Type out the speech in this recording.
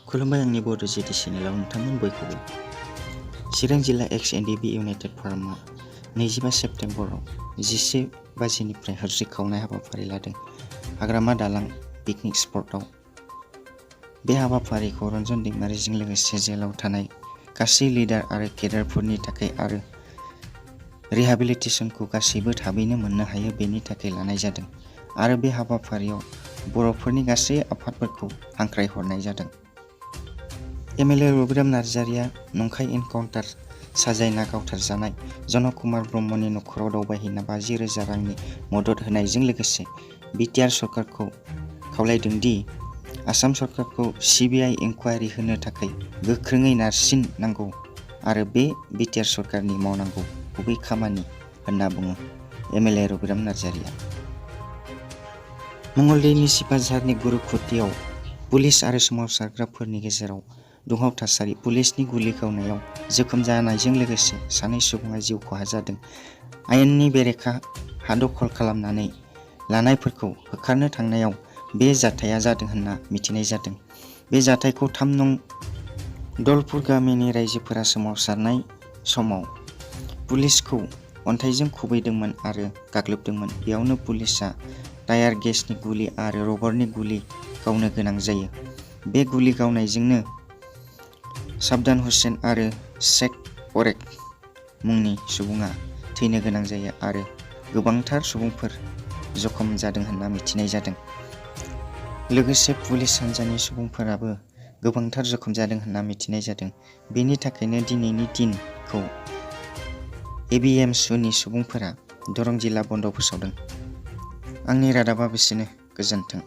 खुलुमबाय आंनि बड' जिटि चेनेलाव नोंथांमोन बयखौबो। चिरां जिल्ला एक्स-एन-डि-बि इउनाइटेड फ'रामआ 25 सेप्तेम्बराव 11 बाजिनिफ्राय हwdwng हाबाफारि लादों हाग्रामा दालां पिकनिक स्पटआव। बे हाबाफारिखौ रन्जन दैमारिजों लोगोसे जेलाव थानाय गासै लिडार आरो केडारफोरनि थाखाय आरो रिहेबिलिटेसनखौ गासैबो थाबैनो मोननो हायो बेनि थाखाय लानाय जादों आरो बे हाबाफारियाव बर'फोरनि गासै आफादफोरखौ हांख्रायहरनाय जादों। एम.एल.ए. रबिराम नार्जारिया नंखाय एनकाउन्टार साजायना गावथारजानाय जन कुमार ब्रह्मनि नखराव दावबायहैना 50,000 रांनि मदद होनायजों लोगोसे बि.टि.आर. सरकारखौ खावलायदों दि आसाम सरकारखौ सि.बि.आइ. इनकुवारि होनो थाखाय गोख्रोङै नारसिन नांगौ आरो बे बि.टि.आर. सरकारनि मावनांगौ गुबै खामानि होनना बुङो एम.एल.ए. रबिराम नार्जारिया। मंगलदैनि सिपाझारनि गुरुखुथियाव पुलिस आरो सोमावसारग्राफोरनि गेजेराव दुंहाव थासारि। पुलिसनि गुलि गावनायाव जोखोम जानायजों लोगोसे सानै सुबुङा जिउ खहा जादों। आयेननि बेरेखा हा दखल खालामनानै लानायफोरखौ होखारनो थांनायाव बे जाथाया जादों होनना मिथिनाय जादों। बे जाथायखौ 3 नं. दलपुर गामिनि रायजोफोरा सोमावसारनाय समाव पुलिसखौ अन्थाइजों खुबैदोंमोन आरो गाग्लोबदोंमोन। बेयावनो पुलिसआ टायार गेसनि गुलि आरो रबारनि गुलि गावनो गोनां जायो। बे गुलि गावनायजोंनो साबदान हुसेन आरो सेट हwrek मुंनि सुबुङा थैनो गोनां जायो आरो गोबांथार सुबुंफोर जखम जादों होनना मिथिनाय जादों। लोगोसे पुलिस हान्जानि सुबुंफोराबो गोबांथार जखम जादों होनना मिथिनाय जादों। बेनि थाखायनो दिनैनि दिनखौ एबिएमसुनि सुबुंफोरा दरं जिल्ला बन्द' फोसावदों। आंनि रादाबा बिसिनो। गोजोन्थों।